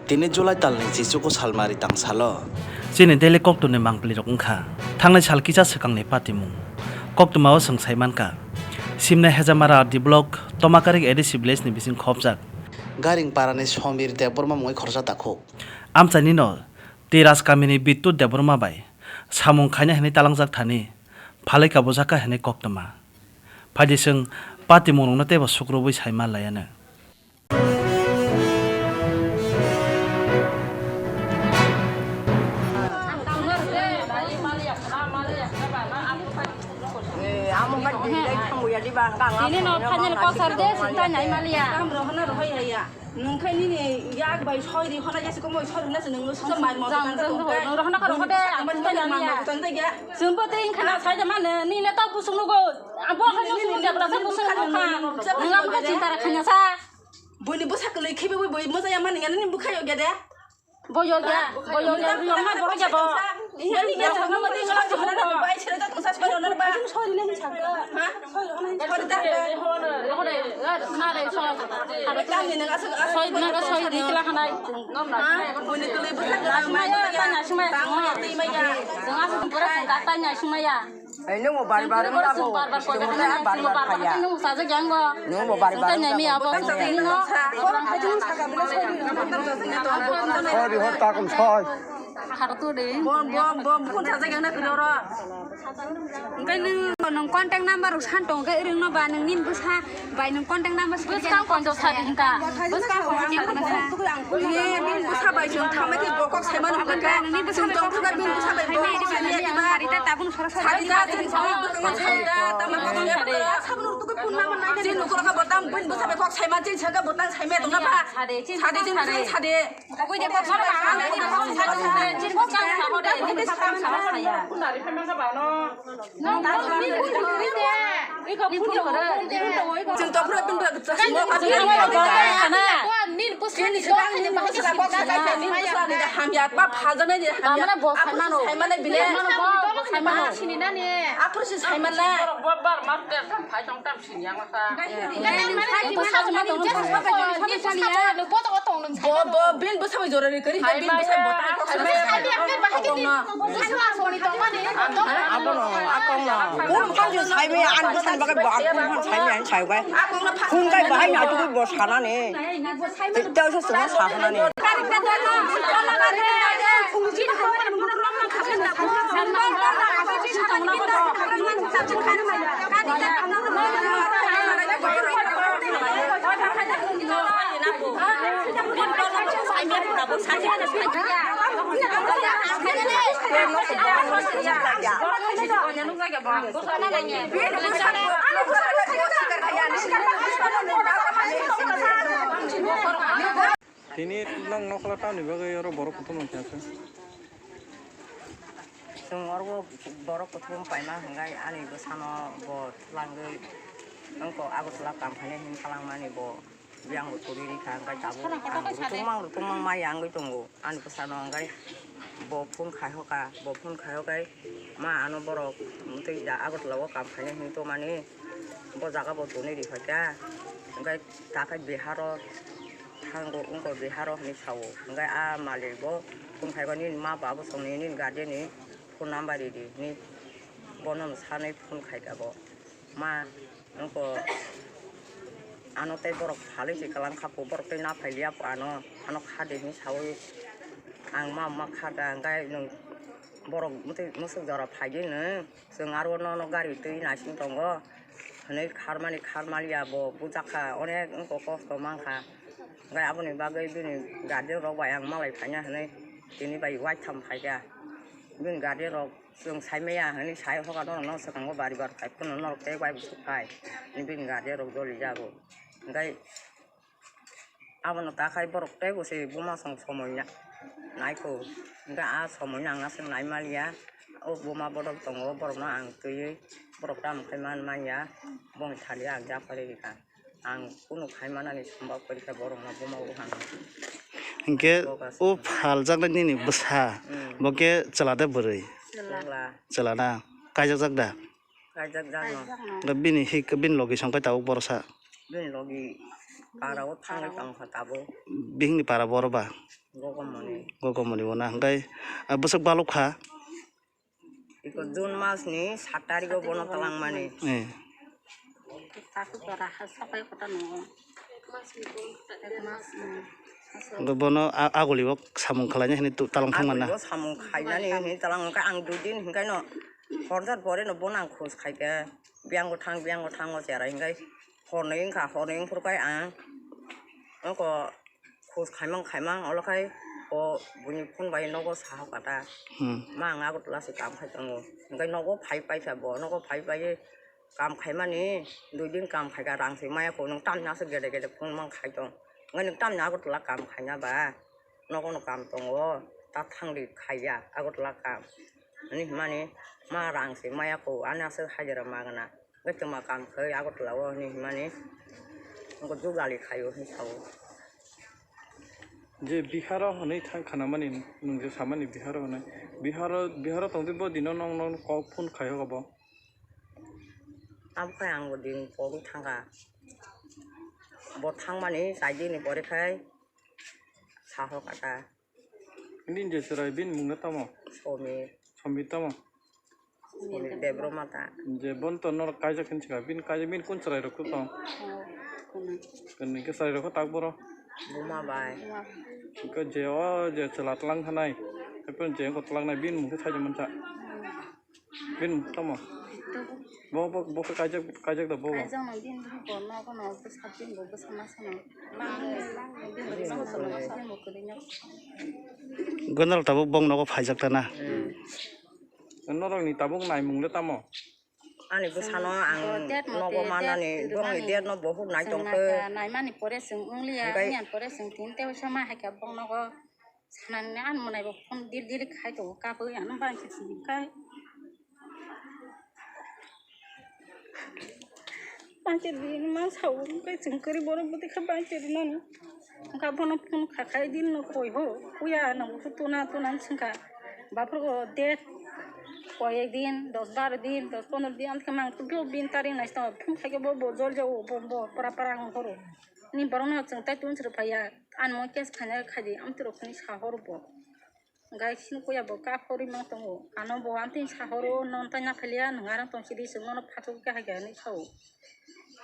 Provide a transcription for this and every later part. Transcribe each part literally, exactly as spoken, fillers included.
Tini July talni chichugo salmari tangsalo. Chini daily koktwmani mangpili rok wngkha. Thangnai sal kisa swkangni patimung. Koktwmao chwng sai mankha. Simnai Hejamara R D block, Tomakarik A D C village ni bising khopjak. Garing parani Somir Debbarma mungwi khoroksa takhuk. Amchaini no Tiras kamini Bidyut Debbarma bai samung khaina hinwi talangjak thani phalwi kabujak kha hinwi koktwma. Phaidi chwng patimung rokno teibo sukrubwi sai manlaiya no. Tini no final kosar de, sinta nyai maliya. Nwng khe nini yak bai soi ri hona yasi komo soi rwna se nwng song mai mo jang jang ho, nwng rohona karo hode, ang tong tong ya. Tong tong ya. Chwng bo tei khana sai da mane, nini to busung nugo. Abo khe busung nugo, bla sa busung nugo kha. Nwng abo khe chinta ra khanya sa. Buini bwsa kwlwi khe bo bui moja ya mani ngani bwkha yo gede. Bo yo ya, bo yo ya, yo ma bo ya bo. Ini ya sama mati ngala sama na bai sere ta tongsa soi rwna ba. Soi rwna ni sakka. Ha? Soi rwna ni sakka. Soi na ga soi di kila khanai. Buini kwlwi bwsa kwlwi mai ta nya sumai. Tang ya tei mai ya. Jeng asu pura sung ta nya sumai ya. Ai, nwng bo bari bari wng abo. Nwng bo bari bari wng abo. Sori hor takum soi. Bom, bom, bom, phone charge yang na kilo ro. Engkai nwng, nwng contact number rok san tong khe, rwng no ba, nwng nini bwsa. Bai nwng contact number se bwskang konjo sadi hinka. Bwskang konjo sadi hinka. Ye, bini bwsa bai chwng thamai khe bokok saimano hinka. Chwng tongthokha bini bwsa bai bokok saimaya diba. Sadi ta tabun sora sadi. Sadi ta chwng sadi bwkang sadi ta tama bokok ya. Sabun rok tukui phone number nai. Chwng nukura ka botam bini bwsa bai kok saima chwng saka botam saimaya tongna ba. Sadi chwng sadi. Sadi. Kok de kok sora. Chwng bwskang sadi. Bwskang sadi. Chwng to phura bini bwsa. Hamya ba phaljaknai ni hamya. Saimano bile. Aphuru se saimano. Bo, bo, bini bwsa bai jora ri kari, bini bwsa bai bota kok sa. Abono, akongno. Kun kan je sai me, an bwsa ni bagai ba, kun kan sai me, an sai bai. Kun kai bahai na tu bo sana ne. Tei tei sa sana sana ne. Tini nwng nokla tamni bagwi oro borok kuthum wngkha se. Chwng oro borok kuthum paima hwnkhe ani bwsano bo twlangwi wngkha Agartala kam khainai hwn twlangmani bo biyang bo turi rikha hwnkhe tabuk ang rutungma rutungma maya wngwi tongo ani bwsano hwnkhe bo phone khai hoka bo phone khai hokai ma ano borok twi Agartala o kam khainai hwn tongmani bo jaga bo tonwi rikha khe hwnkhe takhai Biharo. Thango wngkha Biharo hinwi sao. Hwnkhe a malik bo phone khai ba nini ma ba bwswkni nini guardian ni phone number ridi hinwi bono mwsanwi phone khai kha bo. Ma wngkha ano tei borok phalwi se kwlang kha po borok tei naphai liya po ano ano kha de hinwi sawi ang ma ma kha da hwnkhe nwng borok mwswk jora phai di nwng. Chwng aro nono gari twi naising tongo hwnwi kharmani kharmaliya bo bujakha onek wngkha kosto mankha. Hwnkhe aboni bagwi bini guardian rok bai ang malai phaina hwnwi tini bai waitham phaikha. Bini guardian rok chwng saimaya hwnwi sai hoka norokno swkango bari bar phai phano norok tei bai bwswk phai bini guardian rok dolijago. Hwnkhe Abono takhai borok teibo se buma song somoi na-, naikho. Hwnkhe a somoi nangna se naimaliya. O buma bodol tongo, borokno ang twiwi borok tamo khe man manya. Boni thaliya ang yapharwi rikha. Ang kunu khai manani sombab kwrwi kha borokno buma o hwnwi. Hwnkhe o phaljaknai nini bwsa, hmm, bo khe chwla de bwrwi? Chwla. Chwla na? Kaijakjak da? Kaijakjakno. Da bini hik, bini logi song kai tabuk borok sa? Bini logi para o thangwi tongkha tabuk. Bihikni para boro ba? Gokomoni. Gokomoni bo na, hingkai, ah, bwswk balok kha? Iko June mas ni sat tarikh o bono twlangmani. Eh. Taku tora ha sapai kota nungo. Ek mas, mm. Hingke bono a-, aguli o samung khlaina hinwi tu-, talang thangmana. Aguli o samung khainani hinwi talang hingke ang dui din hingke no horjar pore no bono ang khus khaikhe. Biyang bo thang, biyang bo thang o cherai hingke hornwi wngkha, hornwi wngphuru kai ang oko khus khaimang khaimang olo khai o buini phone bai nogo saha kata. Hmm. Ma ang Agartala se kam khai tongo. Hingke nogo phai paisa bo, nogo phai pai kam khaimani dui din kam khaika rang se maya ko nwng tamni aswk gede gede phone mang khai tong. Hingke nwng tamni Agartala kam khaina ba nogo no kam tongo ta thangdi khaiya Agartala kam. Ani himani ma rang se maya ko ani aswk hajira magana. Hingke twma kam khai Agartala o hinwi himani wngkha jugali khaio hinwi sao. Je Biharo hinwi thang khanamani nwng je samani Biharo hinwi. Biharo, Biharo tongdi bo dino nong nong kok phone khaio bo. Abo khai ang bo din pogwi thangkha. Bo thangmani chai dini pore khai saho kata. Bini je chwrai bini mung no tamo? Somir. Somir tamo? Somir Debbarma ta. Je bon to norok kaijak hinwi swkha, bini kaijak bini kun chwrai rok tong? Oh, kunui. Kunui ke chwrai rok tak boro? Buma bai. Buma. Ke je o je chwla tlang thanai. Haikhe je ko tlang nai bini mung khe saijak mansa. Hmm. Bini tamo? Ito. Bo, bo, bo khe kaijak, kaijak da bo bo? Kaijak no bini bo nogo no bwsa bini bo bwsa masa no. Bini bwsa masa no. Bini bo kwrwi no. Gondal tabuk bong nogo phaijak ta na? Hmm. Norok ni tabuk naimung le tamo? Ani bwsa no ang nogo manani bongni date no bohuk nai tong khe. Naimani pore chwng wng liya, wngya pore chwng tin tei uaisa ma hai khe bong nogo. Sanani ani mwnai bo phone dir dir khai tongo, kabui ano bangsi sini khai. Bangsi rini ma sao, khai chwng kwrwi borok bwtwi kha bangsi rinani. Wngkha bono phone kha khai din no koi ho, puya no tuna tuna swngkha. Baphuru go date koi ek din, dos baro din, dos pondro din, amtwkhe mang tubio bin tarik nai tongo, phone khai khe bo bo jol jao, bo bo para para ang horo. Ni borok no chwng tai tun srw phaiya. Ani mo case khaina khai di, amtwi rok hwnwi sa horo bo. Gai sini kuya bo kap hori mang tongo. Ano bo amtwi sa horo, non tai na phailia, nwng arang tong sidi, chwng nono phatok khe hai khe hinwi sao.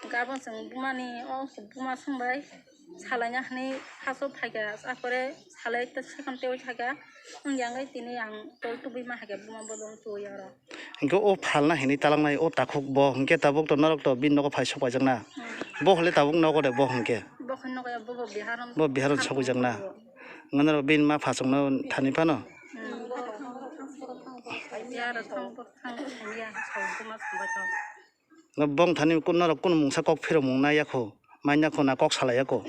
Gabon chwng buma ni, o buma song bai salaina hinwi haso phaikha, apore salai ta second tei phaikha. Wngya wngwi tini ang tol tubui ma hai khe buma bodol tubui oro. Hinkhe o phalna hinwi talangnai o takhuk bo hinkhe tabuk to norok to bini nogo phai sokpaijakna. Hmm. Bo hole tabuk nogo de bo hinkhe. Bo khe nogo ya, bo bo Bihar. Bo Bihar sokpaijakna. Ngana bini ma phasongno thani phano. Hmm. Bo thang, bo thang, bo thang, bo thang, ya, sao, bo ma songbai tong. Bong thani kun norok kun mungsa kok phirok mung na yakho, mai yakho na kok salai yakho.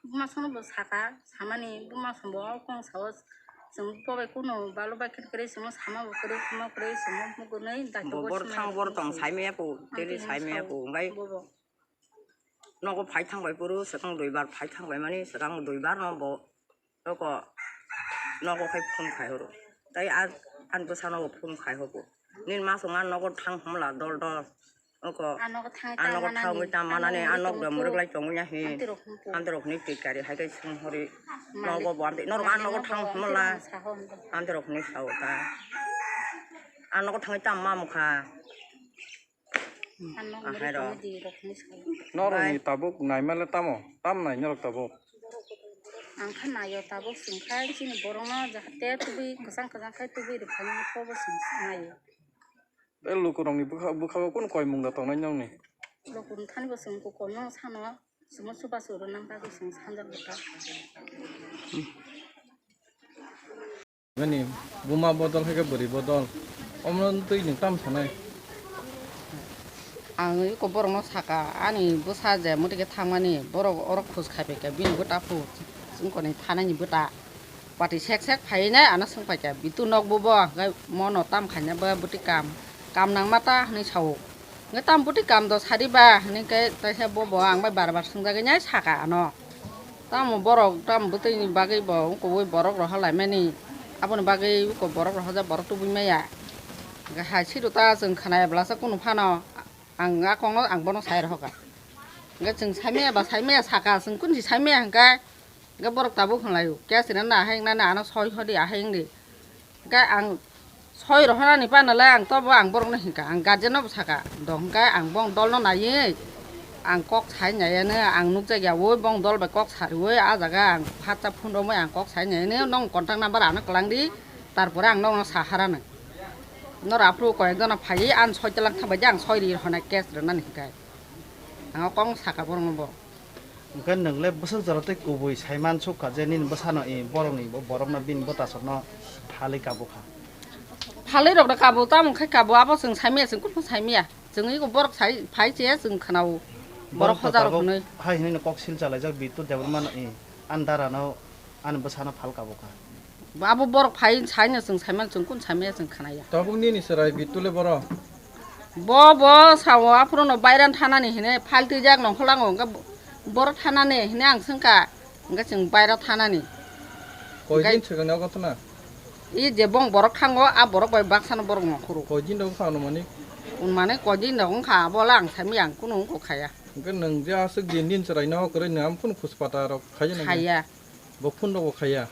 Buma sono bo saka, samani buma sono bo kong sao, chwng bo bai kuno balo bai khe kwrwi chwngno sama bo kwrwi, khuma kwrwi chwngno mukunwi daito bo bor thang bor tong saimaya ko, teri saimaya ko, ngai bo bo. Nogo phai thang bai puru, swkang duibar phai thang bai mani, swkang duibar no bo. Oko nogo khai phone khai horo. Tai a, ani bwsano bo phone khai hobo. Nini masong a nogo thang hwnla dol dol. Oko a nogo thangwi a nogo tang thangwi manani, tang manani a nok da muruklai tongwi ya hi. Amtwi rok hwnwi twi kari hai kai song hori. Malik. Nogo bo amtwi norok a nogo thang hwnla. Amtwi rok hwnwi sao ta. A nogo thangwi tang mamukha. Ano ahai rok. Norok ni tabuk naima le tamo? Tam nai norok tabuk? Ang kha naio tabuk chwng kha chini borok no jahate tubui kwchang kwchang khai tubui rwphani phobo chwng naio. Tei luku rok ni bwkha, bwkha o kunu koimung da tongnai nong ni? Luku ni thani bo chwng kukurno sano chwngno chubachu rwna bagwi chwng sanjak bwkha. Bini buma bodol hai khe bwrwi bodol. Omo twi nwng tam sanai? Ang eko borokno saka, ani bwsa je muti khe thangmani, borok oro khus khai phaikha, bini bwta phu, chwngkoni thanaini bwta. Pati sek sek phainai ano swng paikha, bitu nok bubo, hwnkhe mono tam khaina ba bwtwi kam, kam nangma ta hwnwi sao. Hwnkhe tamo bwtwi kam do sadi ba hwnwi khe taisa bobo ang bai bar bar swngjagwi nai saka ano. Tamo borok tamo bwtwini bagwi bo wngkubui borok rohor laimani. Aboni bagwi wngkub borok rohorjak borok tubui maya. Hwnkhe hai siro ta chwng khnaya blasa kunu phano ang a kokno ang bono sai rohorkha. Hwnkhe chwng saimaya ba saimaya saka chwng kunsi saimaya hwnkhe. Hingke borok tabuk hwnlaio, case rina ahai wngnani ano soi hodi ahai wngdi. Hingke ang soi rohorani panalai ang tobo ang borokno hingka, ang guardian no bo saka, do hingke ang bong dol no naiwi ang kok sai naiyano, ang nukjakya oi bong dol bai kok sariwi ah jaga ang hatsa phone romwi ang kok sai naiyano, nong contact number ano kwlangdi, tarpore ang nokno saharano. Noro aphuru koyek jona phaiwi ang soi telang thabai de ang soi ri rohornai case rinani hingke. Ang o kok saka borokno bo. Hingke nwng le bwswk jora tei kubui sai mansuk kha je nini bwsano, i borokni, bo borokno, bini bwtasokno phalwi kabo kha. Phalwi rok da kabo, tamo khai kabo, abo chwng saimaya, chwng kunu saimaya. Chwng iko borok sai, phai che chwng khwnao. Borok hoja rok tabuk hwnwi. Hai hwnwi no kok sil chalaijak Bitu Debbarmano, i ani darano, ani bwsano phal kabo kha. Abo borok phai saino chwng saimano, chwng kunu saimaya chwng khwnaya. Tabuk nini chwrai Bitu le boro? Bo, bo sao aphuru no baira thanani hine phal twijak nongkholango, hwnkhe bo-, boro thanani hine ang swngkha, hwnkhe chwng baira thanani. Koi din swkang nogo thana? I je bong borok thango, a borok bai baksano borok nongkhoro. Koi din rok wngkha anumani? Unmani koi din rok wngkha, abo le ang saimaya, ang kunu wngkha khaya. Hwnkhe nwng je aswk din din chwrai no kwrwi nwng am kunu khuspata rok khaiya nangya? Khaya. Bo phone rok bo khaiya?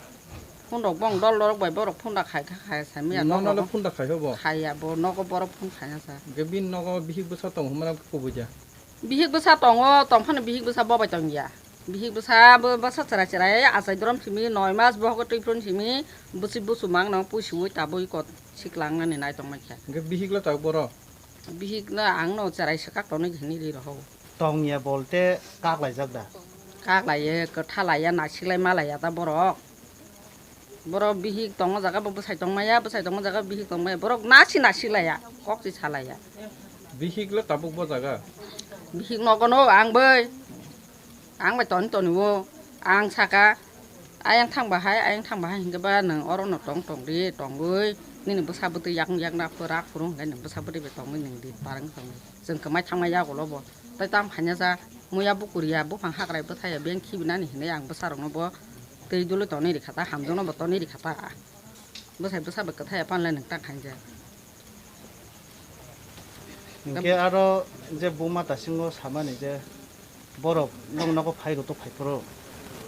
Phone rok bong dol dorok bai borok phone rok khai kha khai saimaya. Nono le phone rok khai ho bo? Khaiya, bo nogo borok phone khaina sa. Hwnkhe bini nogo bihik bwsa tongo hwnmano kubui da? Bihik bwsa tongo, tongphano bihik bwsa bo bai tongya. Bihik bwsa bo bwsa chwrai chwrai achai dorom simi noi mas bohogo twi phron simi bwswi busu mang no puisiui tabui kot siklang nani nai tong mankha. Hwnkhe bihik le tabuk boro? Bihik no ang no chwrai swkak tonwi hinwi ri rohor. Tongya bolte kaklaijak da? Kaklaiya, kwthalaiya, nasiklai malaiya ta borok. Borok bihik tongma jaga bo bwsai tongmaya, bwsai tongma jaga bihik tongmaya. Borok nasi nasiklaiya, kok se salaiya. Bihik le tabuk bo jaga? Bihik nogo no ang bai. Ang bai toni toni o. Ang saka, ayang thang bahai, ayang thang bahai hingke ba nwng oro no tong tong di, tongwi nini bwsa bwtwi yakung yakna pura phuru hingke nwng bwsa bwtwi bai tongwi nwng di parang tongwi. Chwng kwmai thangma yagulo bo. Tai tamo khaina ja, muya bukuriya, buphang hakrai bwthaiya, beng khibinani hinwi ang bwsarokno bo twi dulwi tonwi rikha ta, hamjakno bo tonwi rikha ta. Bwsai bwsa bai kwthaiya panle nwng tang khainjak. Hingke aro je buma tasingo samani je borok nong nogo phai rwtwk phai phuru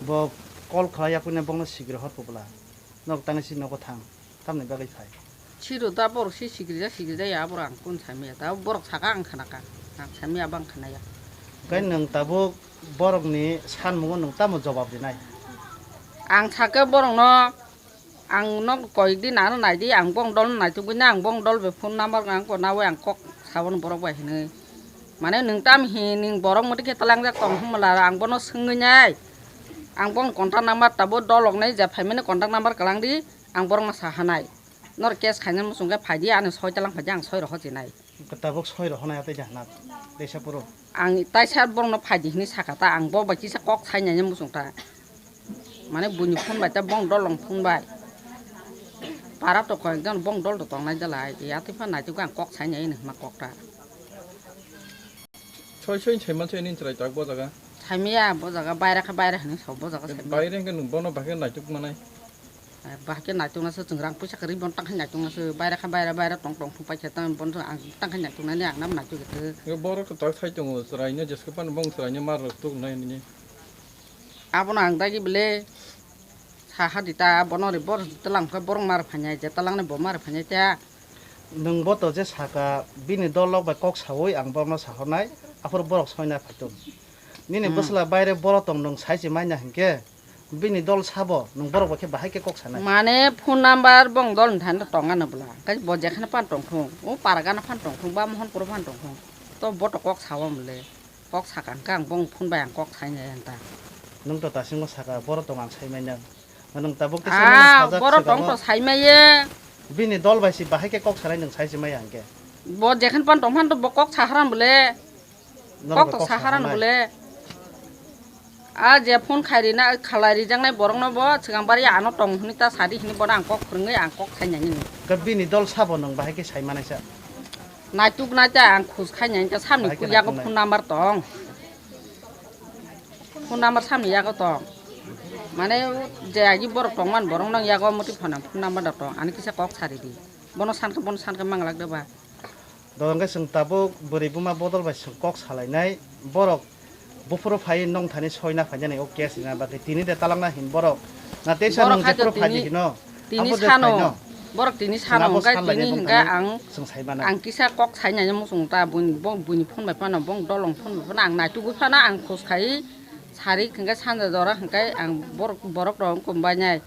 bo call khlai yaphaino bongno sikri hor kubula. Nok tangwi si nogo thang, tamni bagwi phai? Siro da borok si sikirja sikirja ya, borok ang kun samya, da borok saka ang khanaka, ang samya abo ang khanaya. Kai nwng tabuk borokni sanmungo nwng tamo jobab rinai? Ang saka borokno, ang nok koyek din ano naidi, ang bong dol naitukgwina, ang bong dol bai phone number ang ko nawi ang kok saboni borok bai hinwi. Mane nwng tam hi nwng borok mwtwi khe twlangjak tong hwnmwla ang bono swngwi nai. Ang bong contact number tabuk dolok nai je phaimani contact number kwlangdi. Ang borokno sa hanai, "Nor case khaina muchung khe phaidi, ani soi talang phaidi, ang soi rohor chinai." Tabuk soi rohornai atwi jahna teisa puro. Ang taisa borokno phaidi hinwi sakha ta, ang bo bai kisa kok sainai muchung ta. Mane buini phone bai ta bong dol long phone bai. Para to koyekjon bong dol to tongnai dalai, ya twi pha naitukgo ang kok sainai hinwi hwnma kok ta. Soi soi saiman soi nini chwrai tak bo jaga? Saimaya bo jaga, baira khe baira hinwi sao bo jaga saimaya. Baira hwnkhe nwng bono bahai khe naituk manai? Eh, bahai khe naitukna se chwng rang puisa kwrwi bono tang khe naitukna se, baira khe baira, baira tong tong thung paikha tang bono ang tang khe naituknani ang nang naituk khe. Hwnkhe borok to tak sai tongo, chwraino jeske phano bong chwraino mar rok tuk nai nini. Abono ang dagi bele saha di ta, bono ri bor tlang khe borok mar phainai, je tlang ni bo mar phainai ta. Nwng bo to je saka, bini dol rok bai kok sawi ang borokno sahornai, aphuru borok soina phaitung. Nini hmm bwsla baire boro tong nwng sai se manya hinkhe, bini dol sabo nwng borok bai khe bahai khe kok sanai. Mane phone number bong dol ni thani tong ano bwla, kai bo jekhane phan tong thung, o paragana phan tong thung, ba Mohanpuro phan tong thung, to bo to kok sawa mole. Kok saka hwnkhe ang bong phone bai ang kok sainai ang ta. Nwng to tasingo saka, boro tong ang saimai nang. Nwng tabuk kisa ah, sajak boro tong to saimaiye. Bini dol bai si bahai khe kok sanai nwng sai se maya hwnkhe. Bo jekhan pan tong phan to bo kok saharan bole. Kok to saharan bole. A je phone khairina khalai rijaknai borokno bo swkang bari ano tong hwnwi ta sadi hwnwi bono ang kok phwrwngwi ang kok sainai nini. Khe bini dol sabo nwng bahai khe sai manai sa? Naituk nai ta ang khus khainai ta samni yago phone number tong. Phone number samni yago tong. Mane je agi borok tongman borok nang yago muti phone phone number da tong. Ani kisa kok sari di. Bono sanke bono sanke manglak de ba. Dol hwnkhe chwng tabuk bwrwi buma bodol bai chwng kok salainai. Borok Buphuru phai nong thani soina phainani o case rina bagwi tini de talangna hin borok. Na teisa Borok nong hai to jephuru phaidi tini, hino. Tini Abo je sano, phaino. Borok tini Chwng sano abo hwnkhe sal lainai tini bong hwnkhe thani ang, chwng sai mano. Ang kisa kok sainai muchung ta buini, bo buini phone bai phano, bong dolong phone bai phano ang naitugwi phano ang khos khai sari hwnkhe sanja jora hwnkhe ang borok, borok rok wngkha bainai.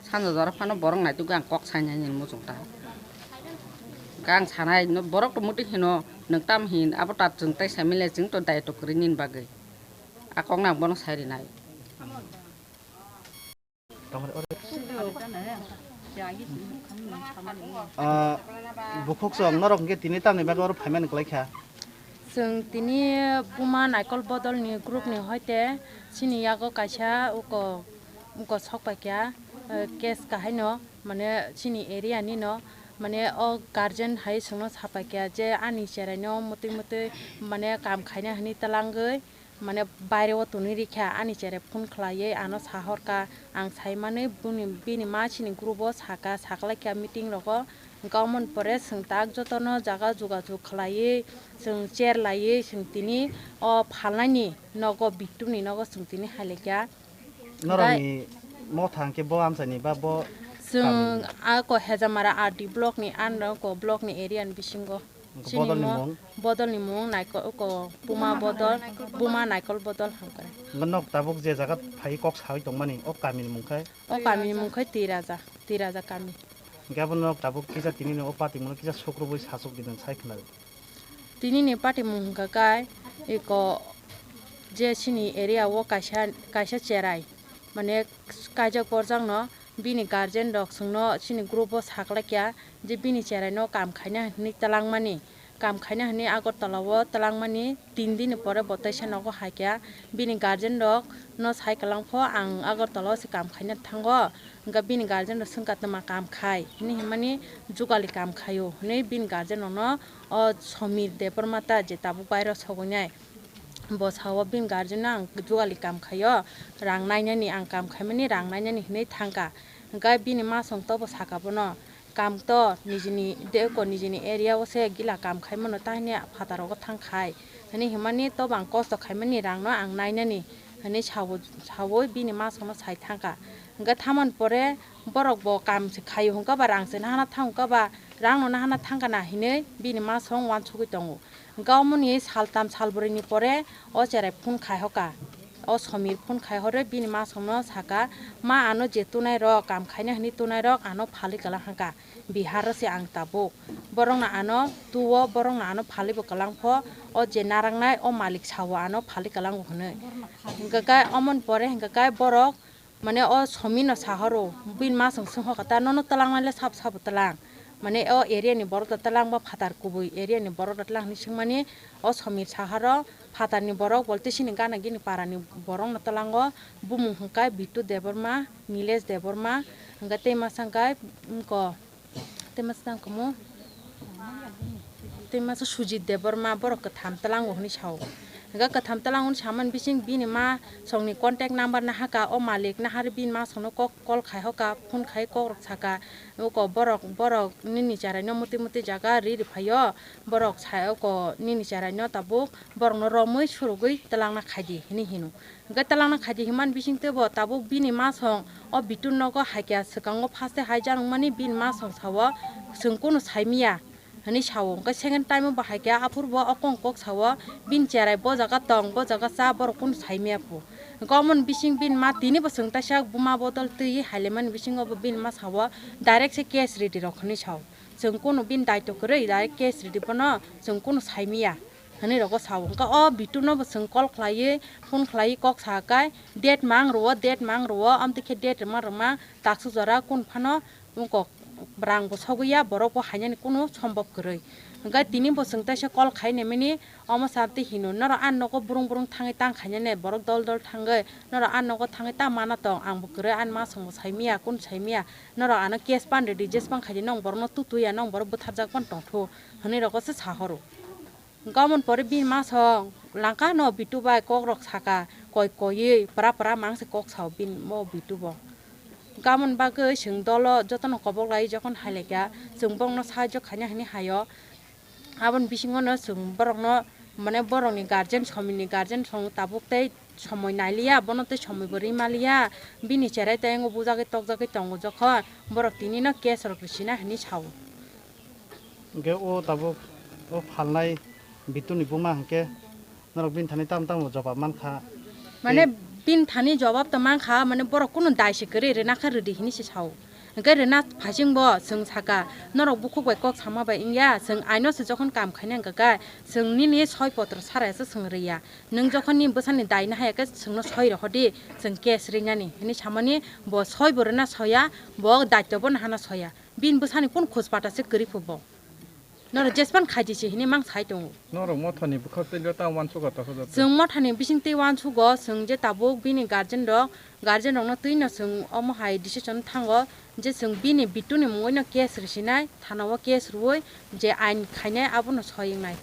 Sanja jora phano borok naitugwi ang kok sainai nini muchung ta. Hwnkhe ang sanai, no borok to muti hino, nwng tam hin, abo ta chwng tai saimile, chwng to daitw kwrwi nini bagwi. A kokno ang bono sai rinai. Ah, bukhuk song norok hwnkhe tini tamni bagwi oro phaimani kwlai kha? Chwng tini Buma Naikol Bodolni groupni hoite chini yago kaisa uko, uko sok pai kha, eh, case kahaino, mane chini area nino, mane o guardian hai chwngno sapai kha je ani cheraino mutwi mutwi mane kam khaina hwnwi twlangwi, mane baire o tonwi rikha, ani cherai phone khlaiwi ano sahorkha, ang saimanwi bini, bini ma chini group o sakha, saklaikha meeting rogo, hwnkhe omoni pore chwng tak jotono jaga jugajug khlaiwi, chwng chair laiwi chwng tini o phalnaini nogo, Bittu ni nogo chwng tini hailaikha. Norokni motha hwnkhe bo amchaini ba bo Chwng kamini? A ko Hejamara R D block ni under ko block ni area ni bisingo. Hwnkhe Chini bodolni mo-, mung? Bodolni mung naiko-, ko Buma Bodol, Buma Naikol Bodol hwnkhe. Hwnkhe nok tabuk je jaga phai kok sawi tongmani, o kamini mung khe? O kamini mung khe Tiraja, Tiraja kami. Hwnkhe abo nok tabuk kisa tini ni o party mung kisa sukrubui sasuk di nang sai khna. Tini ni party mung hwnkha khe iko je chini area o kaisa, kaisa cherai, mane kaijak borjak no. Bini guardian rok chwngno chini group o saklaikha je bini cherai no kam khaina hinwi twlangmani, kam khaina hinwi Agartala o twlangmani tin din ni pore bo teisa nogo haikha. Bini guardian rok no sai kwlangpho, ang Agartala o se kam khaina thango, hwnkhe bini guardian rok swngkha, twma kam khai hinwi hinmani, jugali kam khaio hinwi bini guardian rok no o Somir Debbarma ta je tabuk bairo sogoinai. Bo sao bini guardian no ang jugali kam khaio, rang nainani, ang kam khaimani rang nainani hinwi thangkha. Hwnkhe bini masong tobo sakha bono, kam to nijini deko nijini area o se gila kam khaimano, tahini phataro thang khai hinwi hinmani, tobo ang kosto khaimani rang no ang nainani hinwi sao, sawi bini masong no sai thangkha. Hwnkhe thamani pore borok bo kam se khaio hwnkhe ba rang se nahana thang hwnkhe ba rang no nahana thangkha na hinwi bini masong uansugwi tongo. Hwnkhe omoni saltam salbrwi ni pore o cherai phone khai hoka. O Somir phone khai hore bini masong no saka, "Ma, ano je tunai rok, kam khaina hinwi tunai rok ano phalwi kwlang hwnkha. Bihar o se ang tabuk. Borok no ano tuo, borok no ano phalwi bo kwlang pho. O je narangnai o malik sao ano phalwi kwlango," hinwi. Hwnkhe khe omoni pore hwnkhe khe borok Mane o Somir no sahoro, bini masong swngkha, "Ta nono twlangnai le sabo sabo twlang? Mane o area ni borok da twlang ba phatar kubui area ni borok da twlang?" hinwi swngmani o Somir sahoro, "Phatar ni borok bolte chini gana gini para ni borok no twlango, bumung hwnkha Bittu Debbarma, Nilesh Debbarma, hwnkhe tei masa hwnkha, wngko." Tei masa tang kumu? Tei masa Sujit Debbarma, borok kwtham twlango hinwi sao. Hwnkhe kwtham twlango hinwi samani bising bini masongni contact number nahaka, o malik nahar bini masongno kok call khai hoka, phone khai kok rok saka, oko borok, borok nini cherai no muti muti jaga ri ri phaio, borok sai oko nini cherai no tabuk borok no romwi surugwi twlangna khaidi hinwi hino. Hwnkhe twlangna khaidi hinmani bisingtwi bo tabuk bini masong o Bittu nogo haikhe swkango first hai janwkmani bini masong sao, "Chwng kunu saimiya," hinwi sao. Hwnkhe second time o bo haikhe aphuru bo o kong kok sao, "Bini cherai bo jaga tong, bo jaga cha, borok kunu saimiya phu." Hwnkhe omoni bising bini ma tini bo chwng taisa buma bodol twi hailaimani bisingo bo bini ma sao, "Direct se case ready rok," hinwi sao. "Chwng kunu bini daito kwrwi, direct case ready bono chwng kunu saimiya," hinwi rogo sao. Hwnkhe o Bittu no bo chwng call khlaiwi, phone khlaiwi kok sakai, "Date mang rwo, date mang rwo," amtwi khe date rwma rwma taksuk jora kun phano wngkok, rang bo sogwi ya, borok bo hainani kunu sombop kwrwi. Hwnkhe tini bo chwng teisa call khai naimani, omo sa amtwi hino, "Norok ani nogo brung brung thangwi tang khainani, borok dol dol thangwi norok ani nogo thangwi ta mana tong, ang bo kwrwi ani masong bo saimiya, kunu saimiya, norok ano case pan ready, jesbang khaidi nong borokno tutuya, nong borok bwtharjak pan tongthu," hinwi rogo se sahoro. Hwnkhe amoni pore bini masong langkha no Bittu bai kok rok saka, koi koiwi pra pra mang se kok sao bini mo Bittu bo. Hwnkhe amoni bagwi chwng dolo jotono kobok lai jokhon hai laikha, chwng borokno sahajyo khaina hinwi haio. Aboni bisingo no chwng borokno Mane borokni guardian, somini guardian song tabuk tei somoi nailiya, bono tei somoi bo rimaliya, bini cherai tei yango bujagwi tokjagwi tongo jokhon borok tini no case rok risina hinwi sao. Hwnkhe o tabuk o phalnai Bituni buma hwnkhe norok bini thani tamo tamo jobab mankha? Mane bini thani jobab to mankha, mane borok kunu dai se kwrwi rwna khe rwdi hinwi se sao. Hwnkhe rwna phaisingbo chwng saka, norok bukhuk bai kok sama bai wngya, chwng aino se jokhon kam khaina hwnkha khe chwng nini soi potro saraya se chwng rwya. Nwng jokhon nini bwsani dai nahaya khe chwngno soi rohordi, chwng case rinani hinwi samani bo soi bo rwna soya, bo daityo bo nahana soya. Bini bwsani kunu khoj pata se kwrwi phubo. Norok jespan khaidi se hinwi mang sai tongo. Norok mothani bwkhak tei tamo uansugo tokha joto. Chwng mothani bising tei uansugo, chwng je tabuk bini guardian rok, guardian rokno twino chwng omo hai decision thango je chwng bini Bituni mungwino case risinai, thana o case rwui je ain khainai abono soi wngnai.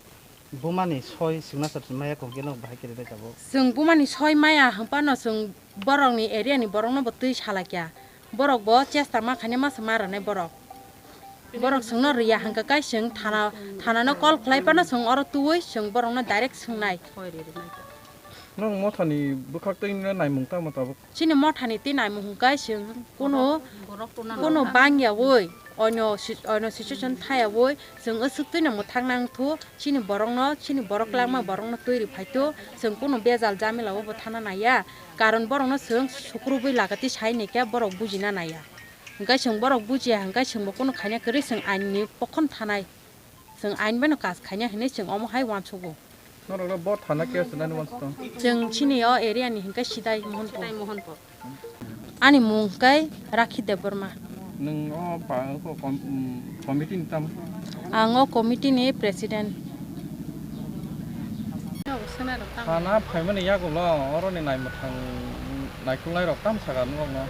Bumani soi signature maya kok geno bahai kiri dai tabuk. Chwng bumani soi maya hwnphano chwng borokni area ni borokno bo twi salakya. Borok bo chesta ma khainai masa ma rwnai borok. Borok chwngno rwya hwnkha khe chwng thana, thana no call khlai phano chwng oro twiwi chwng borokno direct swngnai. Nwng mothani bwkhak tei naimung tamo tabuk? Chini mothani tei naimung hwnkhe chwng kunu, kunu bangyawi, ono si-, ono situation thayawi chwng aswk twino mwthang nang thu, chini borokno, chini borok langma borokno twi rw phai thu, chwng kunu bejal jamila o bo thana naiya. Karon borokno chwng sukrubwi lagati sai naikhe borok bujina naiya. Hwnkhe chwng borok bujiya hwnkhe chwngbo kunu khaina kwrwi chwng ain ni pokhono thanai. Chwng ain bai no kaj khaina hinwi chwng omo hai uansugo. Norok le bo thana case nani uansukha? Chwng chini o area ni hwnkhe Sidai Mohanpur. Sidai Mohanpur. Ani mung hwnkhe Rakhi Debbarma. Nwng o pa-, o kom-, um, committee ni tam? Ang o committee ni president. Thana phaimani yagulo oroni naimwthang naikolnai rok tam sakha norokno?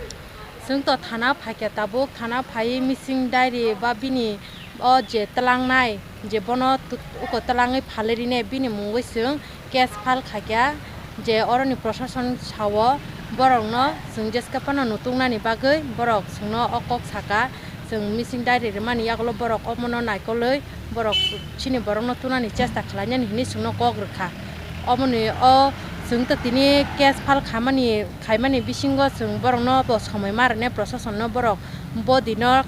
Chwng to thana phaikha tabuk, thana phaiwi missing diary ba bini o je twlangnai, je bono tu-, uko twlangwi phalwi rinai bini mungwi chwng case file khaikha, je oroni proshashan sao borokno chwng jeska phano nutuknani bagwi borok chwngno o kok saka, chwng missing diary rwmani yagulo borok omono naikolwi borok chini borokno tunani chesta khlainani hinwi chwngno kok rwkha. Omoni o chwng to tini case file khamani, khaimani bisingo chwng borokno bo somoi ma rwnai, proshashanno borok bodino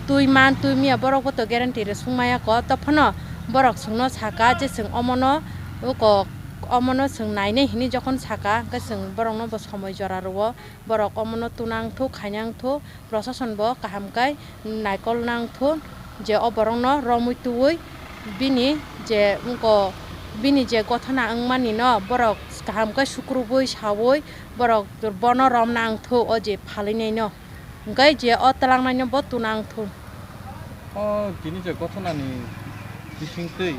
twi man twi miya borok bo to guarantee rw sung maya kho, to phano borok chwngno saka je chwng omono uko omono chwng nainai hinwi jokhon saka, hwnkhe chwng borokno bo somoi jora rwo, borok omono tunang thuk khainang thuk, proshashan bo kaham khe naikol nang thun je o borokno romwi twiwi bini je wngko bini je gothona wngmani no borok kaham khe sukrubwi sawi borok bono romna ang thun o je phalwi nai no hwnkhe je o twlangnai no bo tuna ang thun. O tini je gothona ni bising twi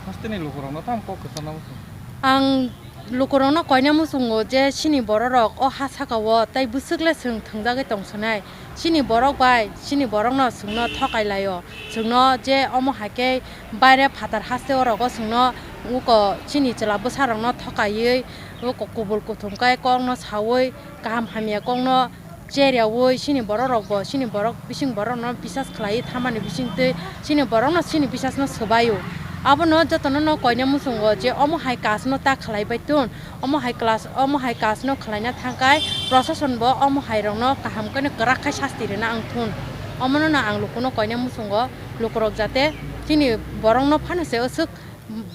hasteni lukurok no tam kok kwchangma muchung. Ang lukurokno koina muchungo je chini bororok o ha sakao tei bwswk le chwng thwngjagwi tong swnai. Chini borok bai chini borokno chwngno thokai laio. Chwngno je omo hai khe baire phatar haste orogo chwngno uko chini chwla bwsarokno thokaiwi uko kubul kuthum khe kokno sawi kaham hamya kokno cheryaui chini borok rok bo chini borok bising borok no bisas khlaiwi thamani bising twi chini borok no chini bisas no swbaio. Abono jotono no koina muchungo je omo hai kaj no ta khlai bai tun, omo hai class, omo hai kaj no khlaina thangkai proshashan bo omo hai rok no kaham khe no kwrak khai sasti rwna ang thun. Omono no ang lukuno koina muchungo lukurok jate chini borok no phano se aswk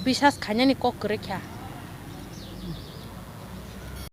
bisas khainani kok kwrwi kha.